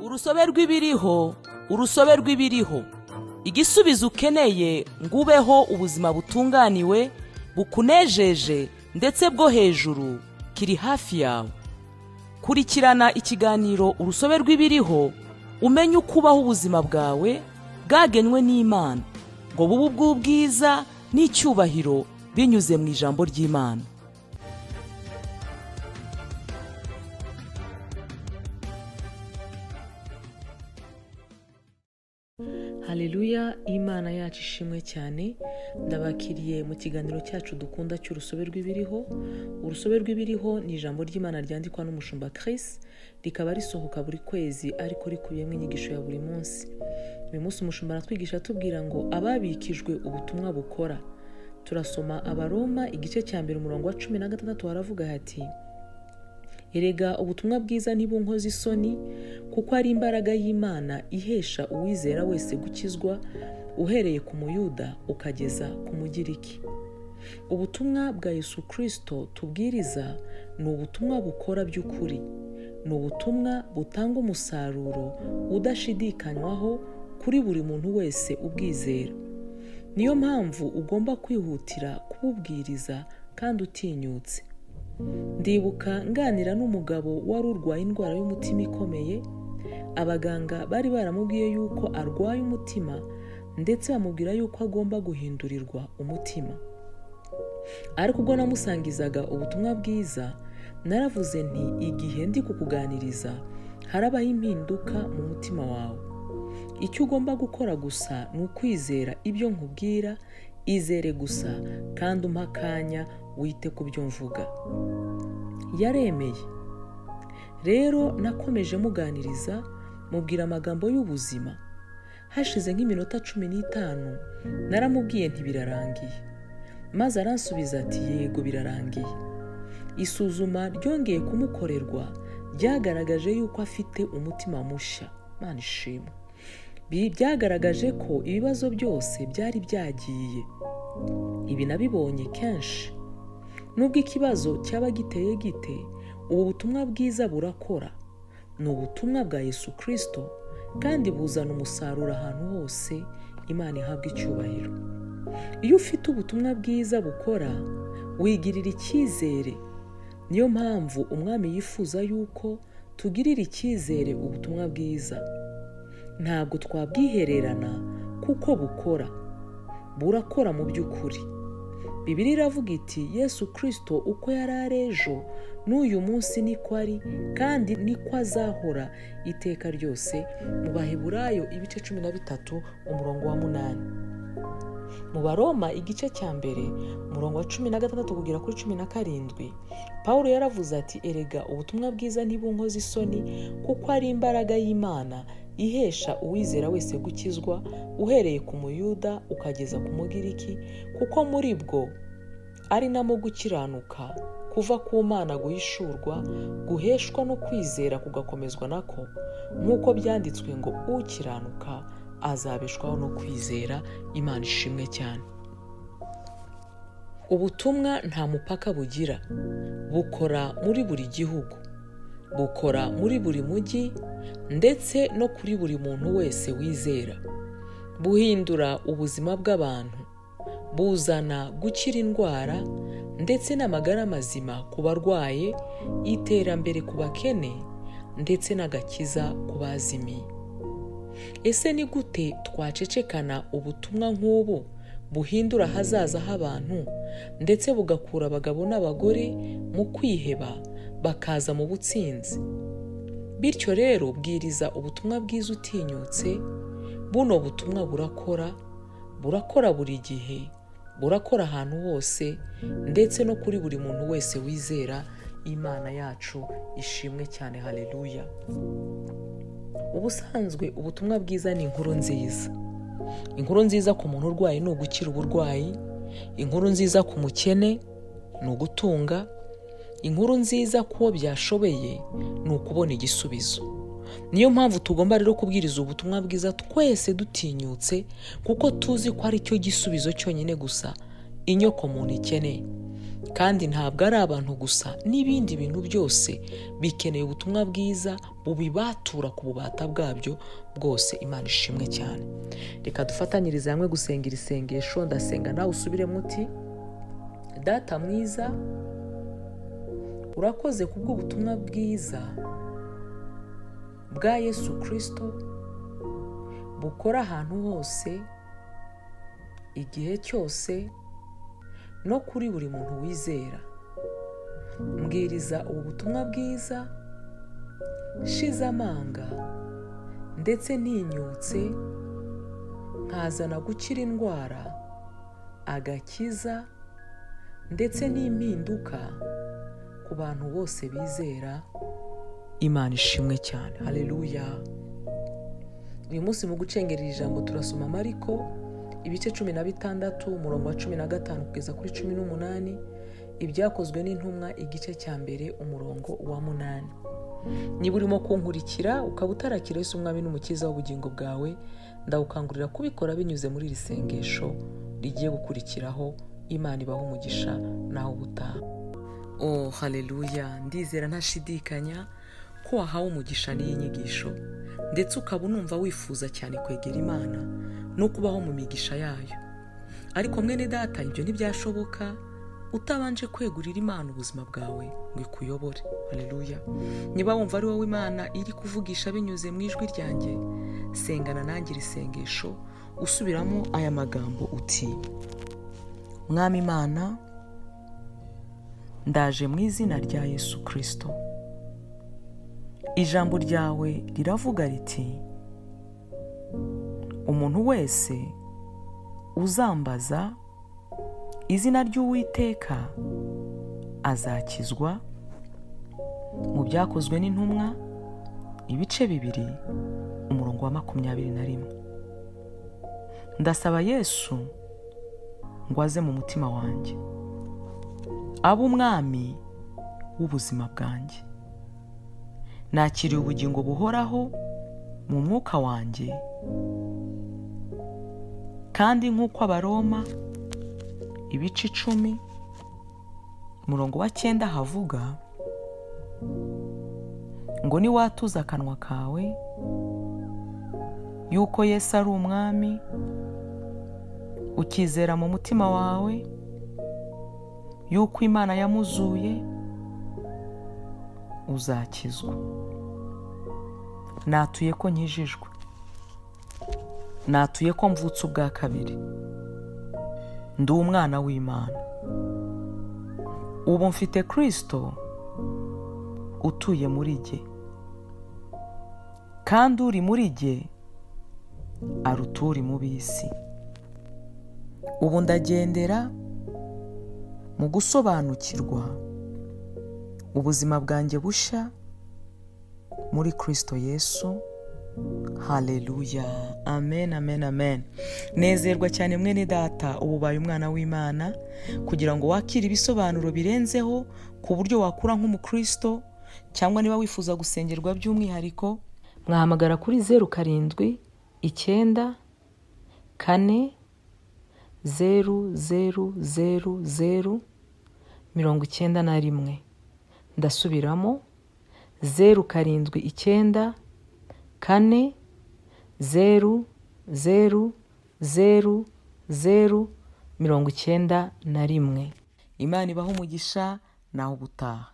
Urusobe rw'ibiriho, urusobe rw'ibiriho. Igisubizo ukeneye ngo ubeho ubuzima butunganiwe, bukunejeje ndetse bwo hejuru kiri hafi yawe. Kurikirana ikiganiro urusobe rw'ibiriho, umenye uko ubaho ubuzima bwawe bwagenwe n'Imana ngo bube ubw'ubwiza n'icyubahiro binyuze mu ijambo ry'Imana. Haleluya, Imana yacu ishimwe cyane. Ndabakiriye mu kiganiro cyacu dukunda cy'urusobe rw'ibiriho. Urusobe rw'ibiriho ni ijambo ry'Imana ryandikwa n'umushumba Chris, rikaba risohoka buri kwezi ariko rikubiyemo inyigisho ya buri munsi. Uyu munsi umushumba aratwigisha atubwira ngo ababikijwe ubutumwa bukora. Turasoma Abaroma igice cya mbere umurongo wa 16, haravuga hati: Erega ubutumwa bwiza ntibunkoza isoni, kuko ari imbaraga y'Imana ihesha uwizera wese gukizwa, uhereye ku Muyuda ukageza ku Mugiriki. Ubutumwa bwa Yesu Kristo tubwiriza ni ubutumwa bukora by'ukuri, ni ubutumwa butanga umusaruro udashidikanywaho kuri buri muntu wese ubwizera. Niyo mpamvu ugomba kwihutira kububwiriza kandi utinyutse. Ndibuka nganira n'umugabo wari urwaye indwara y'umutima ikomeye. Abaganga bari baramubwiye yuko arwaye umutima, ndetse bamubwira yuko agomba guhindurirwa umutima. Ariko ubwo namusangizaga ubutumwa bwiza, naravuze nti igihe ndi kukuganiriza harabaho impinduka mu mutima wawe. Icyo ugomba gukora gusa ni ukwizera ibyo nkubwira, izere gusa kandi umpe akanya wite ku byo mvuga. Yaremeye. Rero nakomeje muganiriza, mubwira amagambo y'ubuzima. Hashize nk'iminota 15 naramubwiye nti birarangiye. Maze aransubiza ati yego birarangiye. Isuzuma ryongeye kumukorerwa ryagaragaje yuko afite umutima mushya. Imana ishimwe. Byagaragaje ko ibibazo byose byari byagiye. Ibi nabibonye kenshi. Nubwo ikibazo cyaba giteye gite, ubu butumwa bwiza burakora. Ni ubutumwa bwa Yesu Kristo kandi buzana umusaruro ahantu hose. Imana ihabwa icyubahiro. Iyo ufite ubutumwa bwiza bukora, wigirira icyizere. Niyo mpamvu umwami yifuza yuko tugirira icyizere ubutumwa bwiza. Ntabwo twabwihererana kuko bukora. Burakora mu by'ukuri. Bibiliya iravuga iti Yesu Kristo uko yari ari ejo n'uyu munsi niko ari, kandi niko azahora iteka ryose. Mu Baheburayo ibice 13 umurongo wa 8. Mu Baroma igice cya mbere umurongo wa 16 kugera kuri 17, Paulo yaravuze ati erega ubutumwa bwiza ntibunkoza isoni, kuko ari imbaraga y'Imana ihesha uwizera wese gukizwa, uhereye ku Muyuda ukageza ku Mugiriki, kuko muri bwo ari namo gukiranuka kuva ku Mana guhishurwa, guheshwa no kwizera kugakomezwa nako, nk'uko byanditswe ngo ukiranuka azabeshwaho no kwizera. Imana ishimwe cyane. Ubutumwa nta mupaka bugira, bukora muri buri gihugu, bukora muri buri mujyi, ndetse no kuri buri muntu wese wizera. Buhindura ubuzima bw'abantu, buzana gukira indwara ndetse n'amagara mazima ku barwaye, iterambere ku bakene ndetse n'agakiza ku bazimiye. Ese ni gute twacecekana ubutumwa nk'ubu buhindura ahazaza h'abantu, ndetse bugakura abagabo n'abagore mu kwiheba bakaza mu butsinzi? Bityo rero bwiriza ubutumwa bwiza utinyutse. Buno butumwa burakora, burakora buri gihe, burakora ahantu hose, ndetse no kuri buri muntu wese wizera. Imana yacu ishimwe cyane. Haleluya. Ubusanzwe ubutumwa bwiza ni inkuru nziza. Inkuru nziza ku muntu urwaye ni ugukira uburwayi, inkuru nziza ku mukene ni ugutunga, inkuru nziza kuwo byashobeye ni ukubona igisubizo. Niyo mpamvu tugomba rero kubwiriza ubutumwa bwiza twese dutinyutse, kuko tuzi ko ari cyo gisubizo cyonyine gusa inyoko muntu ikeneye. Kandi ntabwo ari abantu gusa, n'ibindi bintu byose bikeneye ubutumwa bwiza bubibatura ku bubata bwabyo bwose. Imana ishimwe cyane. Reka dufatanyirize hamwe gusenga iri sengesho. Ndasenga nawe usubiremo uti: Data mwiza, urakoze kubw'ubutumwa bwiza bwa Yesu Kristo bukora ahantu hose, igihe cyose, no kuri buri muntu wizera. Mbwiriza ubu butumwa bwiza nshize amanga ndetse ntinyutse, nkazana gukira indwara, agakiza ndetse n'impinduka ku bantu bose bizera. Imana ishimwe cyane. Haleluya. Uyu munsi mu gucengera ijambo turasoma Mariko ibice 16 umurongo wa 15 kugeza kuri 18, ibyakozwe n'intumwa igice cya mbere umurongo wa 8. Niba urimo kunkurikira ukaba utarakira Yesu umwami n'umukiza w'ubugingo bwawe, ndawukangurira kubikora binyuze muri iri sengesho rigiye gukurikiraho. Imana ibahe umugisha naho ubutaha. Oh haleluya, ndizera ntashidikanya ko wahawe umugisha n'iyi nyigisho, ndetse ukaba unumva wifuza cyane kwegera Imana no kubaho mu migisha yayo. Ariko mwene data, ibyo ntibyashoboka utabanje kwegurira Imana ubuzima bwawe ngo ikuyobore. Haleluya. Niba wumva ari wowe Imana iri kuvugisha binyuze mu ijwi ryanjye, sengana nanjye iri sengesho usubiramo aya magambo uti: Mwami Imana, ndaje mu izina rya Yesu Kristo. Ijambo ryawe riravuga riti: umuntu wese uzambaza izina ry'Uwiteka azakizwa. Mu byakozwe n'intumwa ibice 2 umurongo wa 21. Ndasaba Yesu ngo aze mu mutima wanjye, abe umwami w'ubuzima bwanjye. Nakiriye ubugingo buhoraho mu mwuka wanjye, kandi nk'uko Abaroma ibice 10 umurongo wa 9 havuga ngo niwatuza akanwa kawe yuko Yesu ari umwami, ukizera mu mutima wawe yuko Imana yamuzuye, uzakizwa. Natuye ko nkijijwe, natuye ko mvutse ubwa kabiri, ndi umwana w'Imana. Ubu mfite Kristo utuye muri jye, kandi uri muri jye aruta uri mu b'isi. Ubu ndagendera mu gusobanukirwa ubuzima bwanjye bushya muri Kristo Yesu. Haleluya. Amen, amen, amen. Nezerwa cyane mwene data, ubu ubaye umwana w'Imana, kugira ngo wakire ibisobanuro birenzeho ku buryo wakura nk'umukristo, cyangwa niba wifuza gusengerwa by'umwihariko, mwahamagara kuri 0 7 9 4 0 0 0 0 91. Ndasubiramo 0 7 9 4 0 0 0 0 91. Imana ibahe umugisha naho ubutaha.